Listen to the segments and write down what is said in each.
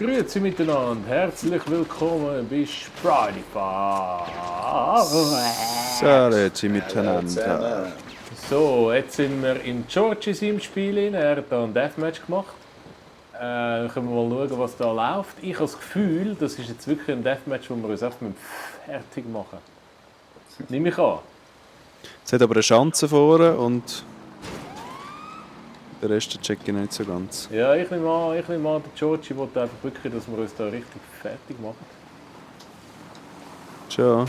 Grüezi miteinander, herzlich willkommen bei Spotify. Grüezi miteinander. So, jetzt sind wir in George in seinem Spiel rein. Er hat hier ein Deathmatch gemacht. Können wir mal schauen, was da läuft. Ich habe das Gefühl, das ist jetzt wirklich ein Deathmatch, wo wir uns einfach fertig machen. Nehme ich an. Es hat aber eine Chance vorne und den Rest check ich nicht so ganz. Ja, ich nehme an, der George wollte einfach wirklich, dass wir uns da richtig fertig machen. Tja,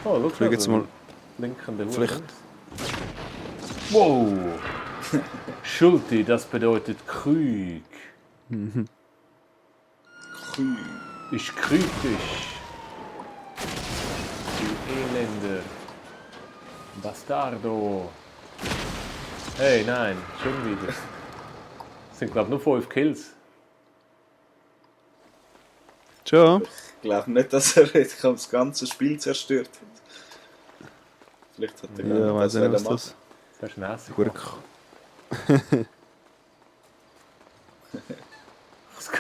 Oh, schau fliegen jetzt mal. Blinkende Hure. Vielleicht. Wow! Schulti, das bedeutet Krieg. Krieg. Ist kritisch. Du Elender. Bastardo. Hey, nein, schon wieder. Es sind, glaube ich, nur 5 Kills. Tja, Ich glaube nicht, dass er das ganze Spiel zerstört hat. Vielleicht hat er gar ja, weiß nicht, was machen. das. Das ist nässig. Gut.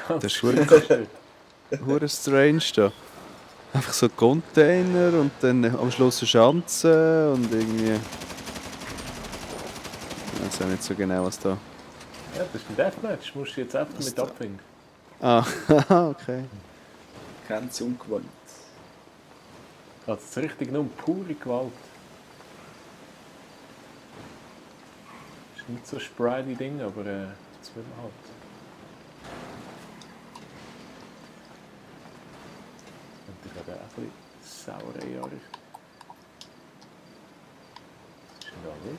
Das ist gut. hure strange da. Einfach so Container und dann am Schluss eine Schanze und irgendwie. Ich weiß auch nicht so genau, was da. Ja, das ist ein Deathmatch. Musst du jetzt einfach mit da? abfinden. Ah, okay. Ganz ungewohnt. Geht es richtig nur um pure Gewalt. Ist nicht so ein sprite Ding, aber das will man halt. Und ich habe auch ein bisschen saure Jahre. Was ist denn da los?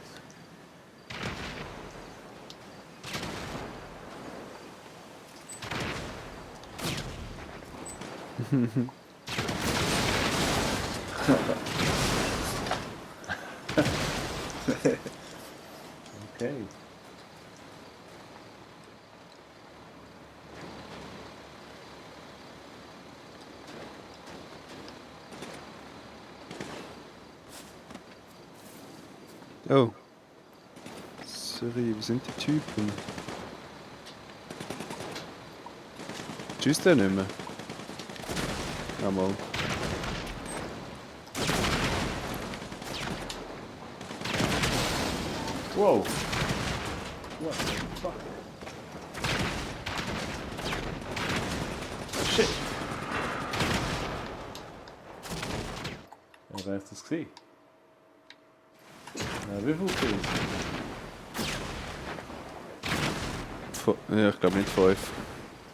Okay. Oh. Sorry, wie sind die Typen? Tschüss, der nicht mehr. Ja, mal. Wow! What the fuck? Shit! Ja, wer ist das gewesen? Ja, wie viel Kills? Ja, ich glaube nicht 5.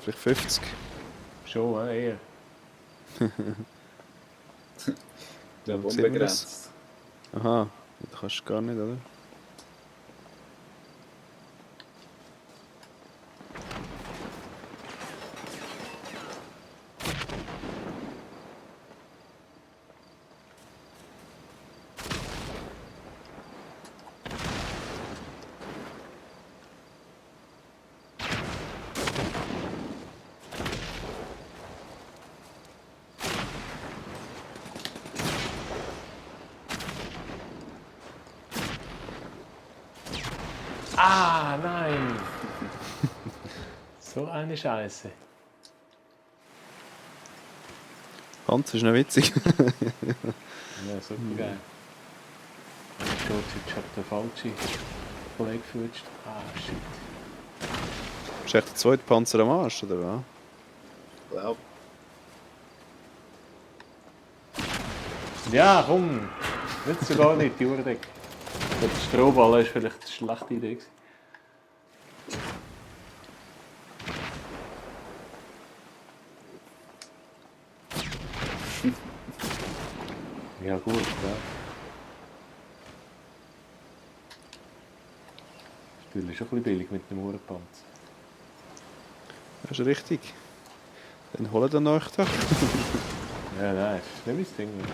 Vielleicht 50. Schon, eher. Ich glaube Sehen wir unbegrenzt. Aha, das kannst du gar nicht, oder? Ah, nein! So eine Scheiße. Panzer ist noch witzig. Ja, super geil. George hat den falschen Kollegen geführt. Ah, shit. Ist echt der zweite Panzer am Arsch, oder was? Ich glaube. Ja, komm! Nicht so gar nicht, die Uhr weg. Der Strohball war vielleicht eine schlechte Idee gewesen. Ja gut, ja. Das Spiel ist schon ein bisschen billig mit dem Uhrenpanzer. Das ist richtig. Dann holen wir euch doch. Ja, nein, das ist nicht mein Ding.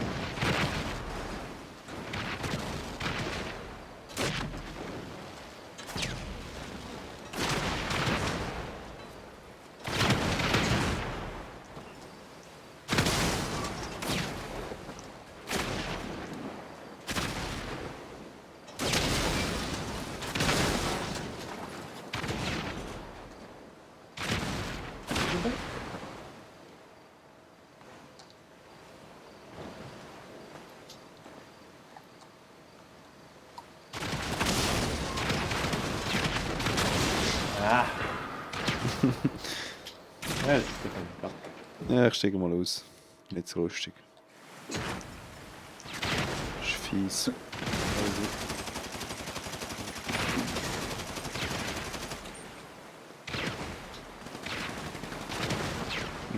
Ja, das ist doch egal. Ja, ich steige mal aus. Nicht so lustig. Das ist fies.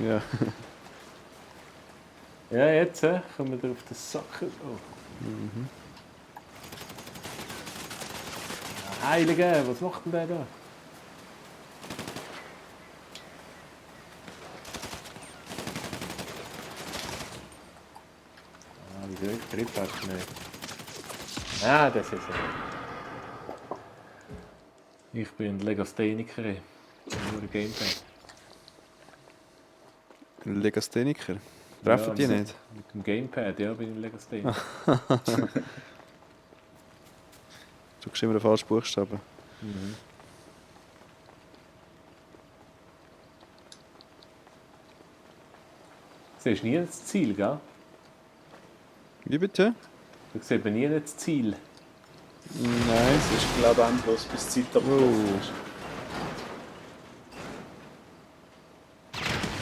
Ja. Ja, jetzt kommen wir auf den Sack. Oh. Ja, Heilige, was macht denn der da? Ah, wieso ich Grip hast du nicht? Ah, das ist er. Ich bin Legasthenikerin. Nur ein Gamepad. Legastheniker. Treffen die nicht? Mit dem Gamepad, ja, bin ich Legastheniker. Du hast immer den falschen Buchstaben. Du siehst nie das Ziel, gell? Wie bitte? Du siehst eben nie das Ziel. Nein. Es ist, glaube ich, endlos, bis die Zeit abgelaufen ist.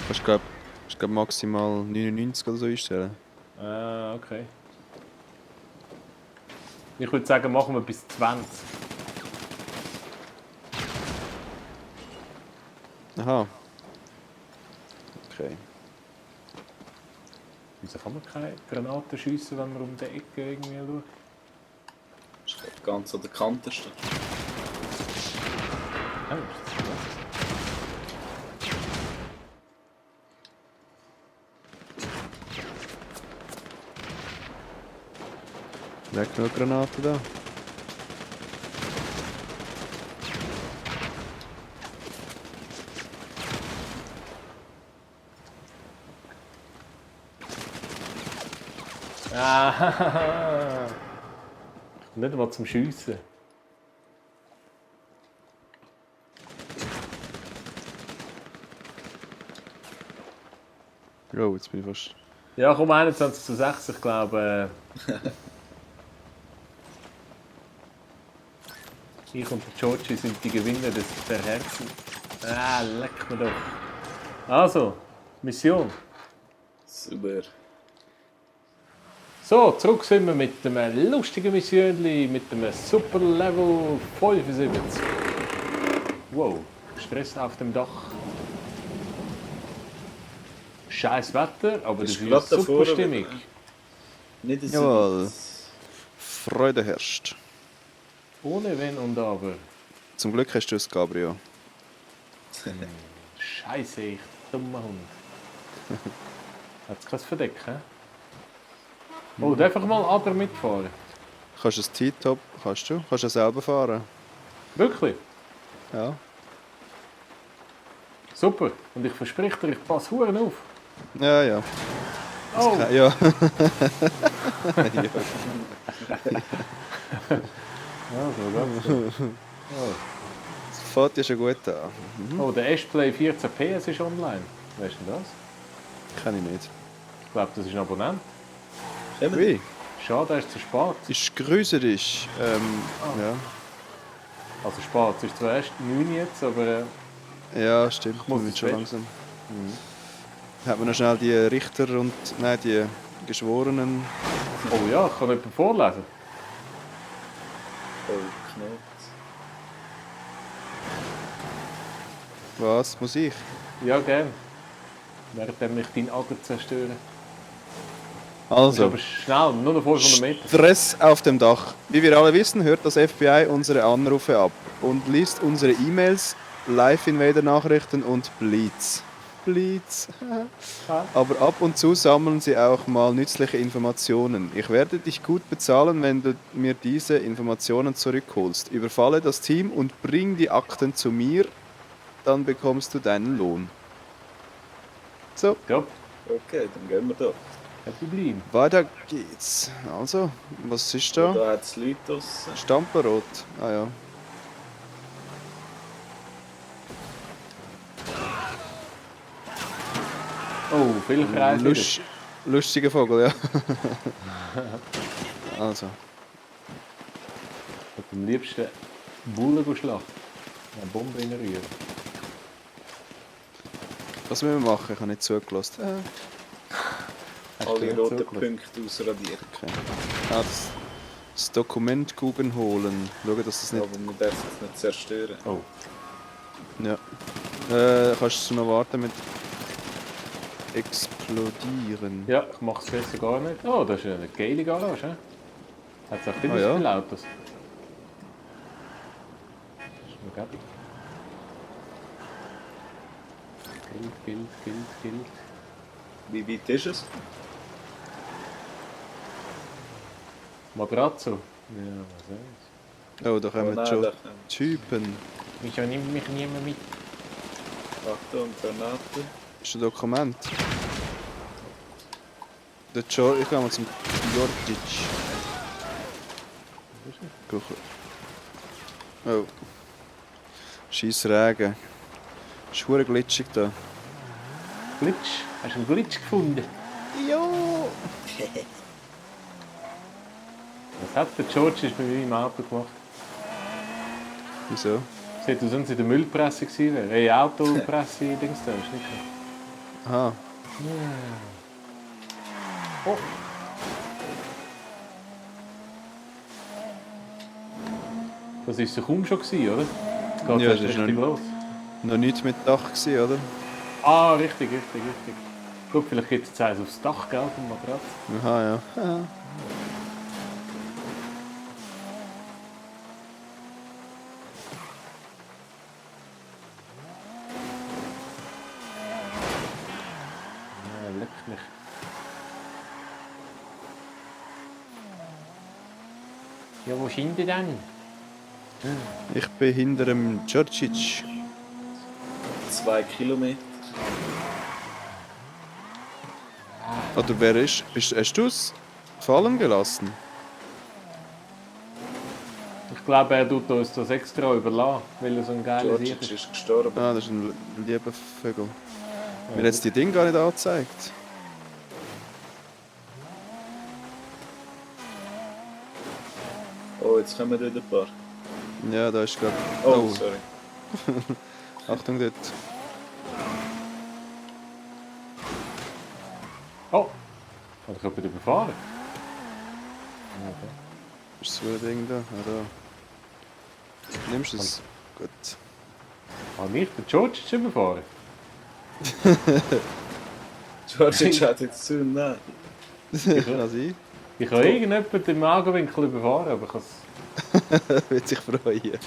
Kannst du, glaub, maximal 99 oder so einstellen. Ah, okay. Ich würde sagen, machen wir bis 20. Aha. Okay. Wieso kann man keine Granaten schiessen, wenn man um die Ecke irgendwie schaut? Das ist glaub ich, ganz an der Kante steht. Ah, ist das was? Leg noch Granaten da. Ah, nicht einmal zum Schiessen. Oh, jetzt bin ich fast. Ja, komm, 21:6, ich glaube. Ich und der Georgie sind die Gewinner der Herzen. Ah, leck mir doch. Also, Mission. Super. So, zurück sind wir mit einem lustigen Missionli, mit einem Super Level 75. Wow, Stress auf dem Dach. Scheiß Wetter, aber das Ist ist glatt super davor, stimmig. oder? Nicht so Jawohl. weit. Freude herrscht. Ohne Wenn und Aber. Zum Glück hast du es, Gabriel. Scheiße, ich dummer Hund. Hat's kein Verdeck, hä? Oh, darf ich mal Adler mitfahren? Kannst du das T-Top, kannst du selber fahren. Wirklich? Ja. Super. Und ich verspreche dir, ich passe Huren auf. Ja, ja. Oh, Ja. also, Das fängt ja schon gut an. oh, der S-Play 14 PS ist online. Weißt du das? Kann ich nicht. Ich glaube, das ist ein Abonnent. Kommen Wie? Schade, er ist zu spät. Ist grüßerisch. Ja. Also spät, es ist zwar erst 9 jetzt, aber Ja, stimmt. muss Wir ins sind schon Bett. langsam. Hat man noch schnell die Richter und nein, die Geschworenen. oh ja, ich kann jemand vorlesen. Oh, Knot. Was? Muss ich? Ja, gern. Während ich deinen Acker zerstöre. Das ist Also, aber schnell, nur noch 500 Meter. Stress auf dem Dach. Wie wir alle wissen, hört das FBI unsere Anrufe ab und liest unsere E-Mails, Live-Invader-Nachrichten und Bleeds. Bleeds. Aber ab und zu sammeln sie auch mal nützliche Informationen. Ich werde dich gut bezahlen, wenn du mir diese Informationen zurückholst. Überfalle das Team und bring die Akten zu mir, dann bekommst du deinen Lohn. So, Ja, Okay, dann gehen wir da. kein Problem. weiter geht's. Also, was ist da? Da hat es Leute draussen. Stamperrot. Ah ja. Oh, viel Kreis wieder. Lustiger Vogel, ja. Also, Ich würde am liebsten Bullen schlachten. Eine Bombe reinrühren. Was müssen wir machen? Ich habe nicht zugelassen. Hast du Alle nicht roten zugelassen? Punkte ausradieren. Okay. Das Dokument Google holen. Schauen, dass das nicht... Aber man darf es nicht zerstören. Oh, Ja. Kannst du noch warten mit explodieren? ja, ich mache es besser gar nicht. Oh, das ist eine geile Garage, hä? Hat es auch immer so ja. viele Autos. Das ist mir gäbig. Gilt. Wie weit ist es? Magrazzo. Ja, was ist Oh, da kommen nein, schon da- Typen. Mich nimmt mich niemand mit. Achtung, Granate. Das ist ein Dokument. Ich gehe mal zum Jordic. Gucken. Oh. Scheiß Regen. Ist verdammt glitschig da. Glitch? Hast du einen Glitch gefunden? Jo! Was hat der George ist bei mir im Auto gemacht? Wieso? Sieht aus, als wenn sie in der Müllpresse gewesen wäre. Hey, Autopresse, Dings da, ist nicht so. Aha. Oh. Das war es kaum schon, gewesen, oder? Jetzt geht Ja, es das ist richtig noch- los. Noch nichts mit Dach gewesen, oder? Ah, richtig. Gut, vielleicht gibt es jetzt eins aufs Dach, gell, vom Matratz. Aha, ja. Ja, leck mich. Ja, wo sind die denn? Ich bin hinter dem Djordjic. 2 Kilometer. Oder wer ist? Hast du es fallen gelassen? Ich glaube, er tut uns das extra überlassen, weil er so ein geiler Sieg Georgic ist. ist gestorben. Ah, das ist ein lieber Vögel. Mir hat jetzt die Ding gar nicht angezeigt. Oh, jetzt kommen wieder ein paar. Ja, da ist gerade... Oh, sorry. Achtung dort. Oh! Hat ich jemanden überfahren? Ist so ein Ding da? Ah, da. Nimmst du es? Gut. Ah, nicht? Der George ist überfahren. Georgic hat jetzt zu nah. Kann sein. Ich habe irgendjemanden im Augenwinkel überfahren, aber ich habe es... Wird sich freuen.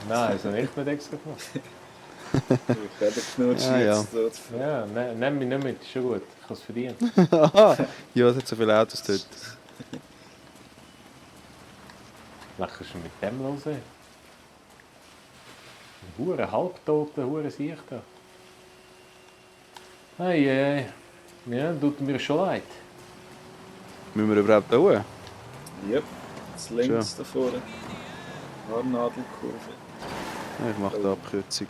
Nein, das habe ich nicht extra gemacht. Ich werde Knutschi Ah, ja. jetzt dort. Ja, nimm mich nicht mit, ist schon gut. Ich habe es verdient. Ja, es hat so viele Autos dort. Was kannst du mit dem los? Ein hure halbtoter, hure Sieg da. Hey, ja, tut mir schon leid. Müssen wir überhaupt da hoch? Yep, jetzt links da vorne. Haarnadelkurve. Ja, ich mache die Abkürzung.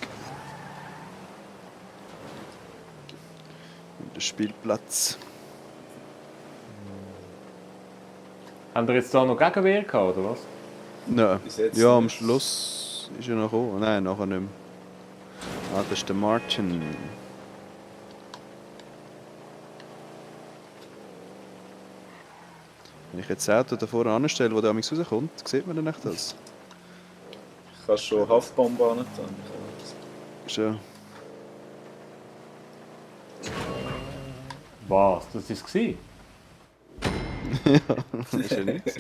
Der Spielplatz. Haben wir jetzt da noch Gegenwehr gehabt, oder was? Nein. Bis jetzt Ja, am nicht. Schluss ist er noch gekommen. Nein, nachher nicht mehr. Ah, das ist der Martin. Wenn ich jetzt das Auto da vorne anstelle, wo der amigs rauskommt, sieht man dann echt das? Ich kann schon Haftbombe an. Schon. Was? Das war es? Das ist ja nichts.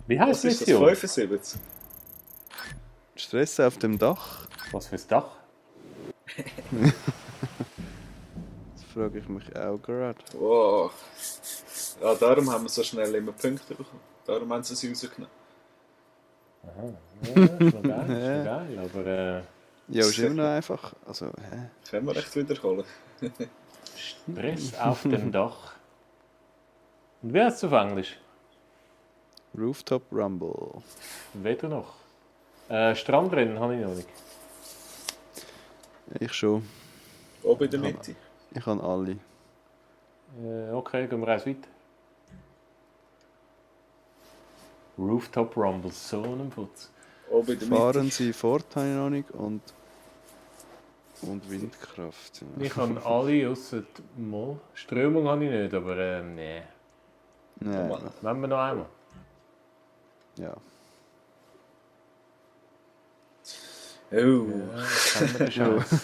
Wie heisst Was die ist das? Mission? 75? Stress auf dem Dach? Was fürs Dach? Das frage ich mich auch gerade. Wow. Ja, darum haben wir so schnell immer Punkte bekommen. Darum haben sie rausgenommen. Ja, ist noch geil, aber Ja, ist immer noch einfach. Also, hä? Können wir echt wiederholen. Stress auf dem Dach. Und wie heißt es auf Englisch? Rooftop Rumble. Weder noch. Strandrennen habe ich noch nicht. Ich schon. Oben in der Mitte. Ich habe alle. Okay, gehen wir eins weiter. Rooftop Rumble, so ein Putz. Oben in der Mitte. Fahren Sie fort, habe ich noch nicht. Und Und Windkraft. Ja. Ich habe alle ausser mal. Strömung habe ich nicht, aber nee. Nein, Wollen wir noch einmal? ja. Oh. Ja, das haben wir den Scheiß.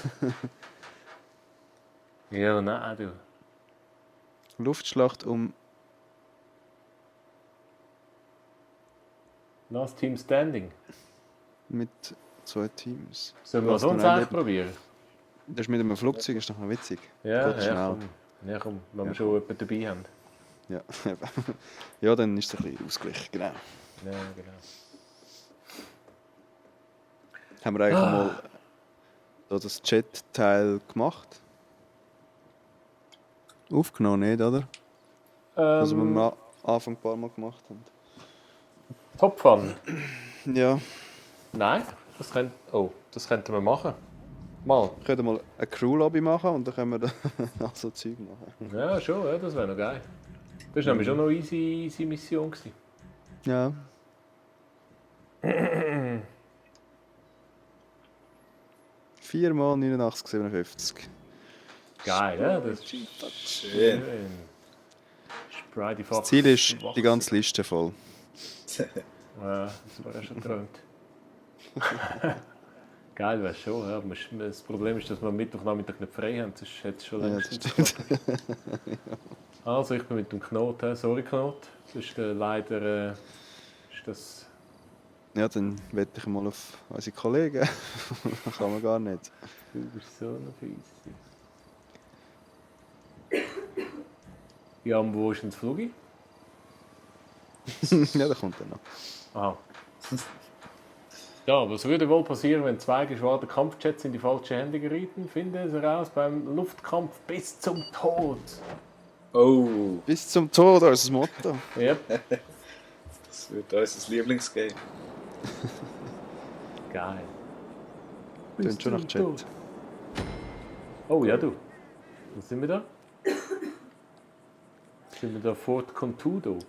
Ja, nein, du. Luftschlacht um. Last Team Standing. Mit 2 Teams. Sollen wir Was sonst wir auch eigentlich nicht- probieren? Das ist mit einem Flugzeug, ist doch noch witzig. Ja, Geht ja, schnell. komm. Ja, komm, wenn wir Ja, schon jemanden dabei haben. Ja, ja, dann ist es ein bisschen ausgeglichen, genau. Ja, genau. Haben wir eigentlich mal so das Chat-Teil gemacht? Aufgenommen, nicht, oder? Also, wir am Anfang ein paar Mal gemacht haben. Top Fun. Ja, Nein, das könnten wir machen. Mal. wir können mal eine Crew-Lobby machen und dann können wir da auch so Zeug machen. Ja, schon, ja, das wäre noch geil. Das war nämlich schon noch eine easy Mission gewesen. Ja. Viermal 89, 57. Geil, ja, das ist Schön. schön. Sprite die Das Ziel ist die ganze Liste voll. Ja, das war ja schon geträumt. Geil wäre schon, ja. Das Problem ist, dass wir am Mittwochnachmittag nicht frei haben, sonst hätte es schon Ja, längst das nicht stimmt. geklappt. Also, ich bin mit dem Knot, sorry Knot. Das ist leider ist das... Ja, dann wette ich mal auf unsere Kollegen. Kann man gar nicht. Du bist so eine Feisse. Ja, und wo ist denn das Flugi? Ja, da kommt er noch. Aha. Ja, was würde wohl passieren, wenn 2 geschworene Kampfjets in die falsche Hände gerieten? Finde es heraus beim Luftkampf bis zum Tod. Oh, Bis zum Tod, unser Motto. Yep. das wird unser Lieblingsgame. Geil. Klingt schon nach Chat. Tod. Oh ja, du. Wo sind wir da? Sind wir da Fort Contudo?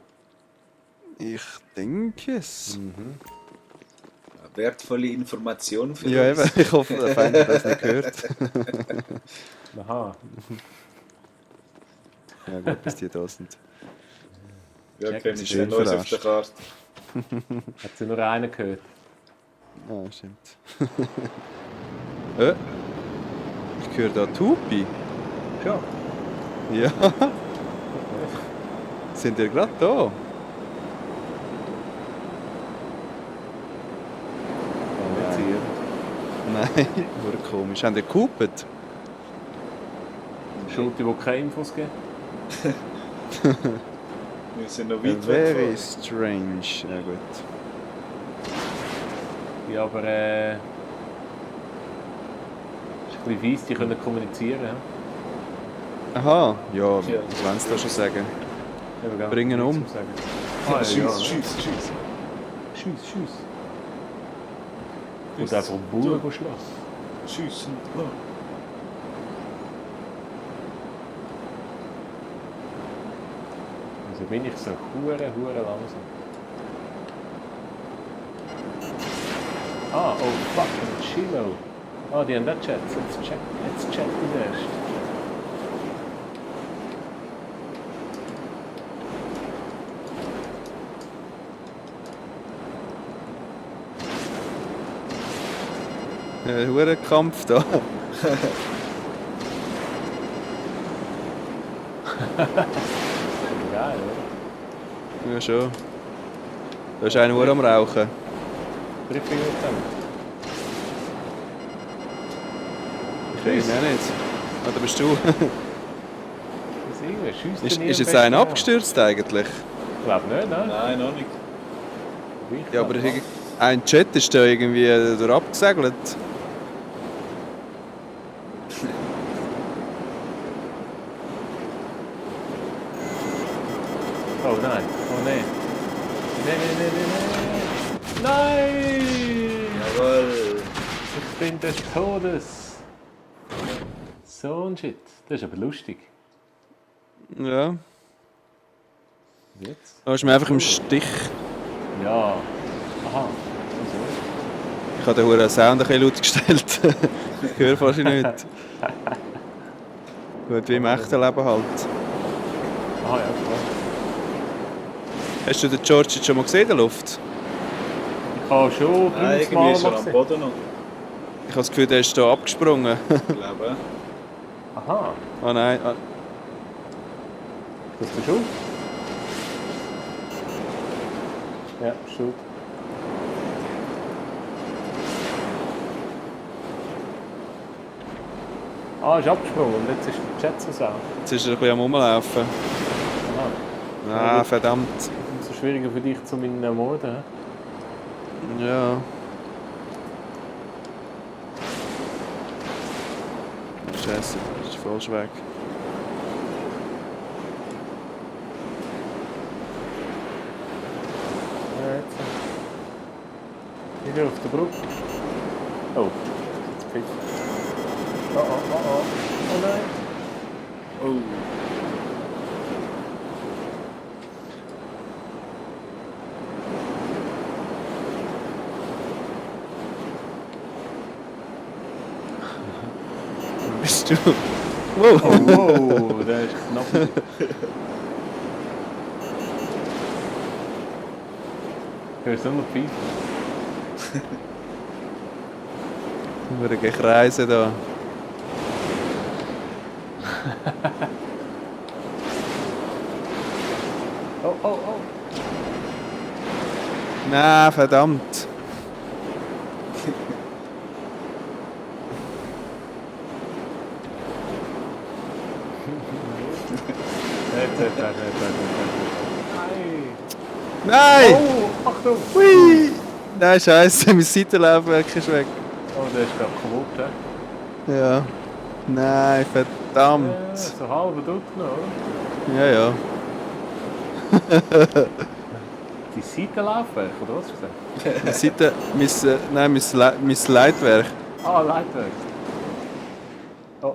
Ich denke es. Eine wertvolle Information für Ja, uns. eben. Ich hoffe, der Feind hat das nicht gehört. Aha. Ja, gut, bis die da sind. Ja, Check, kenne sie ich schön schon Neues auf verarscht. der Karte. Hat sie nur einen gehört? Ja, stimmt. Ich höre da Tupi. Ja. Ja. Sind ihr gerade da? Nein, nur komisch. Haben ihr gehupet? Schulte, die keine Infos geben? Wir sind noch weit Very weg. strange. Ja gut. Ja, aber ist ein bisschen weiss, die können kommunizieren. Ja? Aha, ja, Ja. was wollen sie da schon sagen? Ja, wir Bringen nichts um. zu sagen. Ah, ja, Schieß, schieß, schieß. Schieß. Und einfach Bauern geschlossen. Schieß und klar. Also bin ich so hure langsam. Ah, oh fucking Chilo. Ah, die haben das Chat. Jetzt check das erst. Ein Kampf da. Geil, oder? Ja, schon. Da ist einer nur am Rauchen. 3 Finger zusammen. Ich weiß auch nicht. Ah, da bist du. Ist jetzt einer abgestürzt eigentlich? Ich glaube nicht, nein. Nein, noch nicht. Ich Ja, aber glaub, ein Chat ist da irgendwie durch abgesegelt. Oh nein, oh nein. Nein! Nein! Jawohl. Ich bin des Todes. So ein Shit. Das ist aber lustig. Ja. Jetzt? Da ist mir einfach im Stich. Ja. Aha. Ich habe den Huren Sound ein bisschen laut gestellt. Ich höre fast nicht. Gut, wie im echten Leben halt. Ah ja, klar. Hast du den George jetzt schon mal gesehen in der Luft? Ich habe schon Nein, irgendwie Mal ist er am gesehen. Boden noch. Ich habe das Gefühl, der ist hier abgesprungen. Ich glaube. Aha, Oh nein. Ah, das bist du? Ja, schon. Ah, ist abgesprungen und jetzt ist der Chat so sauer. jetzt ist er ein bisschen am Rumlaufen. Aha. Ah, verdammt. Umso schwieriger für dich, zu meinen ermorden. hä? Ja. Scheiße, das ist falsch weg. Ja, jetzt. Wieder auf der Brücke. Oh, jetzt pfifft. Oh, oh, oh, oh. Oh nein. Oh. Bist du? Wow. Oh, wow, der ist knapp. Hörst du noch pfeifen? Wir gekreisen da. Oh, oh, oh. Nein, verdammt. Jetzt. Nein. Nein! Oh, Achtung. Hui! Nein, scheiße, mein Seitenlaufwerk ist weg. Oh, der ist gerade kaputt, hä? Ja. Nein, verdammt. So halber tut noch, oder? Ja, ja. Die Seitenlaufwerk, oder was hast du gesagt? Meine Seite, mein Leitwerk. Ah, Leitwerk. Oh.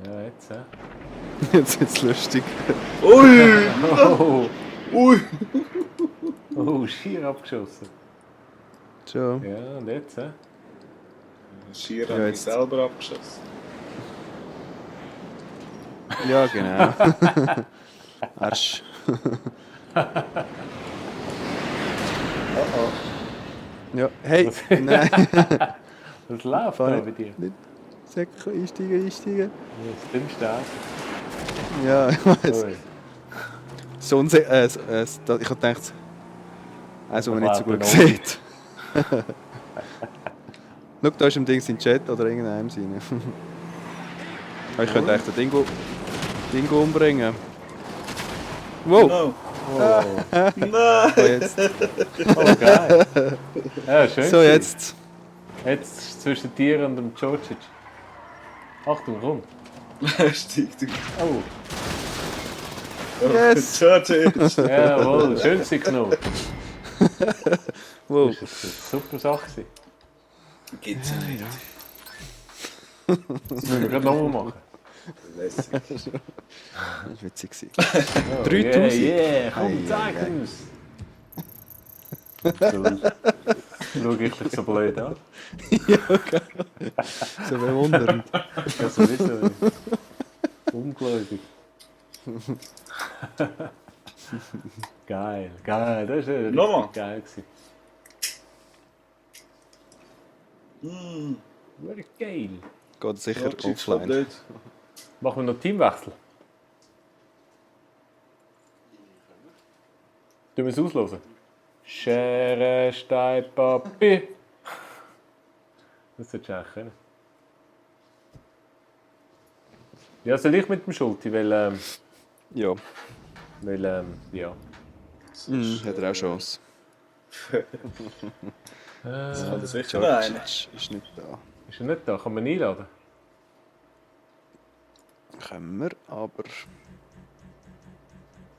Ja, jetzt, hä? Jetzt wird's lustig. Ui! Oh, Ui! oh, schier abgeschossen. Schon. Ja, und jetzt, hä? Schier Ja, hat mich jetzt. selber abgeschossen. Ja, genau. Arsch. Oh, oh. Ja, hey, Was? nein. Was läuft Fahr da nicht. bei dir? Nicht. Sag, einsteigen. Das dümmste Auto. Ja, ich weiß. Ui. Ich habe gedacht, also man nicht so gut Warte, sieht. Schau, da ist im Ding sein Chat oder irgendeinem sein. Ich könnte echt den Dingo umbringen. Wow! No! Oh, Nein! So, jetzt. oh geil. Ja, schön. So, jetzt. Jetzt ist es zwischen dir und dem Djordjic. Achtung, komm. Steig du. Oh, Yes. George! jawohl, schön Signal. Wow. Das war eine super Sache. gewesen. Gibt's ja nicht. Das müssen wir gerade nochmal machen. Lässig. Das war witzig. Oh, 3000. Yeah, komm, Ei, zeig ei, ei. uns. Schau ich dich so blöd an? So bewundernd. Ja, sowieso. Ungläubig. Geil, geil. Das war richtig Nochmal? geil. gewesen. Hm. Very geil. Geht sicher George ist offline. blöd. Machen wir noch Teamwechsel? Tun wir es auslösen? Schere, Stein, Papier. Das solltest du eigentlich können. Ja, soll ich mit dem Schulti, weil, Ja, ja. hat er auch Chance. Das kann sicher George einen. ist nicht da. Ist er nicht da? Kann man ihn einladen? Können wir, aber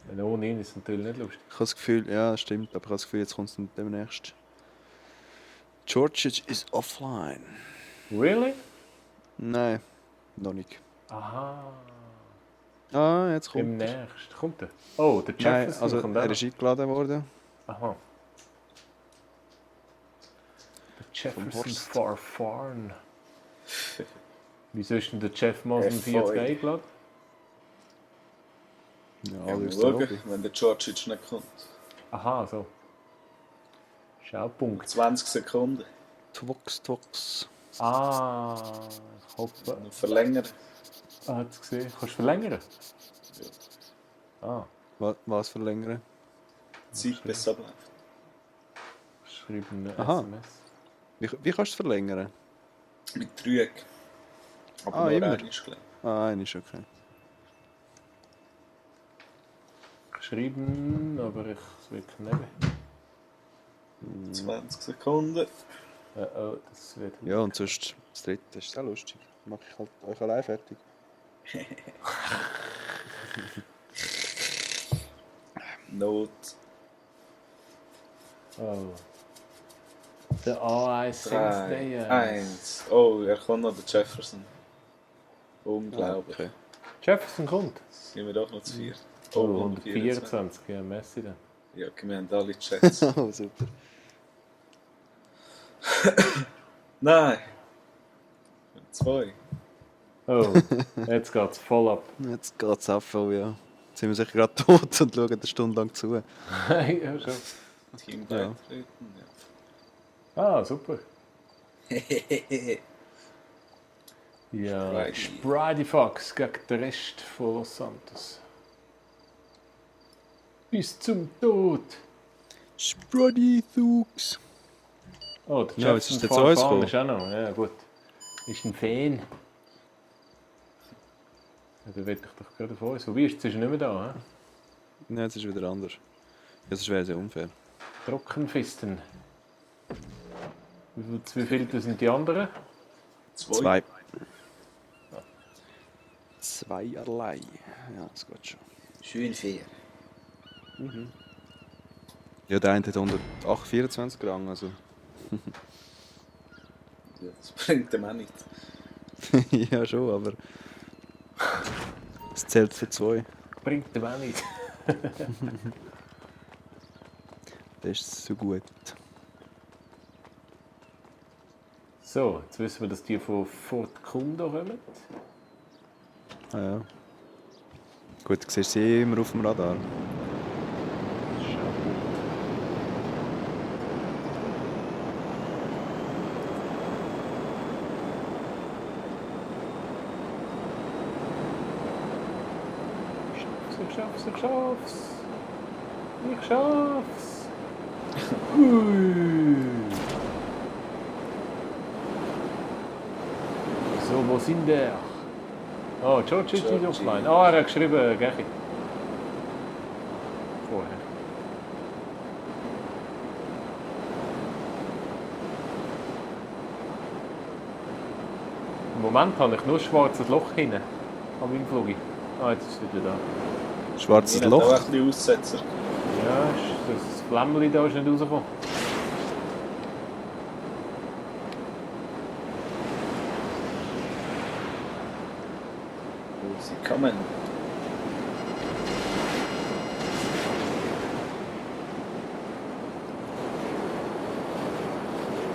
Weil ohne ihn ist es natürlich nicht lustig. ich habe das Gefühl, ja, das stimmt, aber ich habe das Gefühl, jetzt kommt es demnächst. George is offline. Really? Nein, noch nicht. Aha. Ah, jetzt kommt Im er. nächsten. Kommt er? Oh, der Nein, Jefferson also kommt er auch. ist eingeladen worden. Aha. Jefferson Horst. Farfarn. Wieso ist denn der Jeff Mosen F-Boy. 40 eingeladen? Ja, Ja, mal alles schauen, drauf. wenn der Georgic nicht kommt. Aha, so. Schaupunkt. 20 Sekunden. Twox. Ah, ich hoffe. Noch verlängern. Ah, hat es gesehen. Kannst du verlängern? Ah, Was verlängern? Zeit bis abläuft. schreiben eine Aha. SMS. Wie kannst du es verlängern? Mit Dreieck. Aber Ah, nur immer. einmal, glaube Eine ist okay. Geschrieben, aber ich will nicht. ich. 20 Sekunden. Oh, das wird. Ja, und sonst das dritte ist auch lustig. Mach ich halt euch allein fertig. Not. Oh. Der AI Sings 3, 1. Oh, er kommt noch, der Jefferson. Unglaublich. Okay. Jefferson kommt. Sind wir doch noch zu 4. Oh, 124. Ja, Messi dann. Ja, okay, wir haben alle Chats. Oh, super. Nein. 2. Oh, jetzt geht's voll ab. Jetzt geht's ab, ja. Jetzt sind wir sicher gerade tot und schauen eine Stunde lang zu. Ja, schon. Team Ja. beitreten. Ah, super. Ja. Ja, Spridey. Spridey Fox gegen den Rest von Los Santos. Bis zum Tod. Spruddy Thugs. Oh, der Ja, jetzt Jefferson ist der zu uns Farfan gekommen. ist auch noch. Ja, gut. Ist ein Fan. Ja, da will ich doch gerade von uns. Wobei, jetzt ist er nicht mehr da. He? Nein, jetzt ist wieder anders. Das wäre sehr unfair. Trockenfisten. Wie viele sind die anderen? 2. Zweierlei. Ja, das geht schon. Schön fair. Ja, der eine hat 124 Gramm, also. Ja, das bringt dem auch nichts. Ja, schon, aber. Es zählt für 2. Bringt dem auch nicht. Das ist so gut. So, jetzt wissen wir, dass die von Fort Kundo kommen. Ah, ja. Gut, du siehst sie immer auf dem Radar. Ich schaff's. Ich schaff's. Hui. So, wo sind der? Oh, George ist Georgie. offline. Oh, er hat geschrieben, Gechi. Vorher. Im Moment habe ich nur ein schwarzes Loch hinten an meinem Flug. Ah, jetzt ist es wieder da. Schwarzes Ich habe auch Loch. ein bisschen Aussetzer. Ja, das Flämmchen da ist nicht rausgekommen. Wo sie kommen.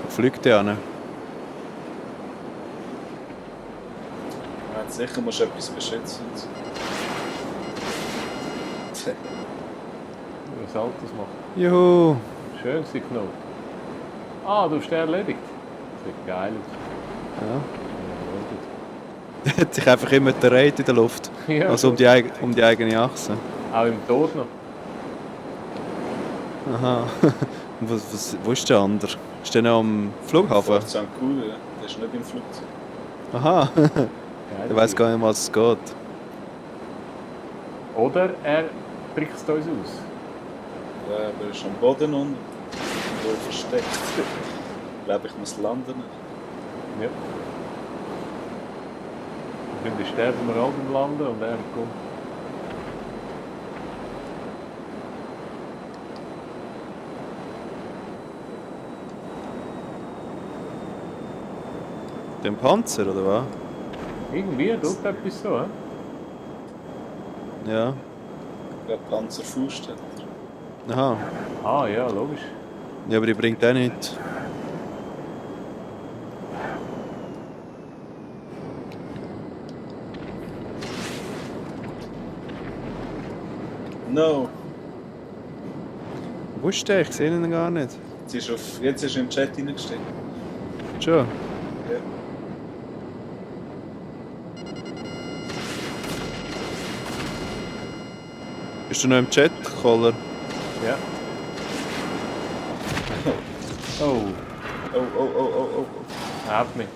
Fliegt der an. Ja, sicher musst du etwas beschützen. Was soll das machen? Juhu! Schön Signal. Ah, du hast den erledigt. Das sieht geil aus. Der hat sich einfach immer gedreht in der Luft. Ja, Also um die eigene Achse. auch im Tod noch. Aha. Und wo ist der andere? Ist der noch am Flughafen? Fort St. Cool, ja. Der ist nicht im Flugzeug. Aha. Geil. Der weiß gar nicht, was es geht. Oder er bricht uns aus. Ja, aber er ist am Boden unten. Wo versteckt. Ich glaube, ich muss landen. Ja. Ich finde, sterben wir alle beim Landen und er kommt. Den Panzer, oder was? Irgendwie tut etwas so, hä? Ja. Ich glaube, Panzerfaust hat er. Aha. Ah ja, logisch. Ja, aber die bringt auch nicht. No! Wo ist der? Ich sehe ihn gar nicht. Jetzt ist er im Chat reingestiegen. Schon. Ja. Bist du noch im Chat, Koller? Ja. Oh, Oh. hat mich.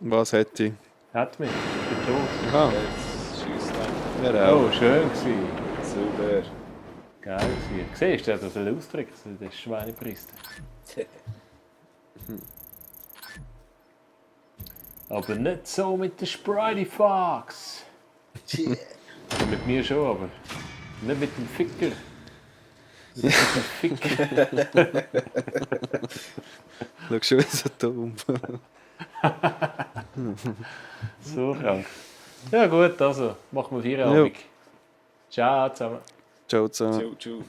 Was hätte ich? Hat mich. Ich bin tot. Aha, Jetzt schießt er. ja auch. Oh, schön gewesen. Super. Geil gewesen. Siehst du, der hat so ausdrücken, das ist Schweinepriester. Aber nicht so mit der Spritey Fox. Yeah. Also mit mir schon, aber nicht mit dem Ficker. Mit dem Ficker. Schau schon wieder so dumm. So krank. Ja gut, also machen wir Feierabend. Ciao zusammen. Ciao zusammen. Ciao.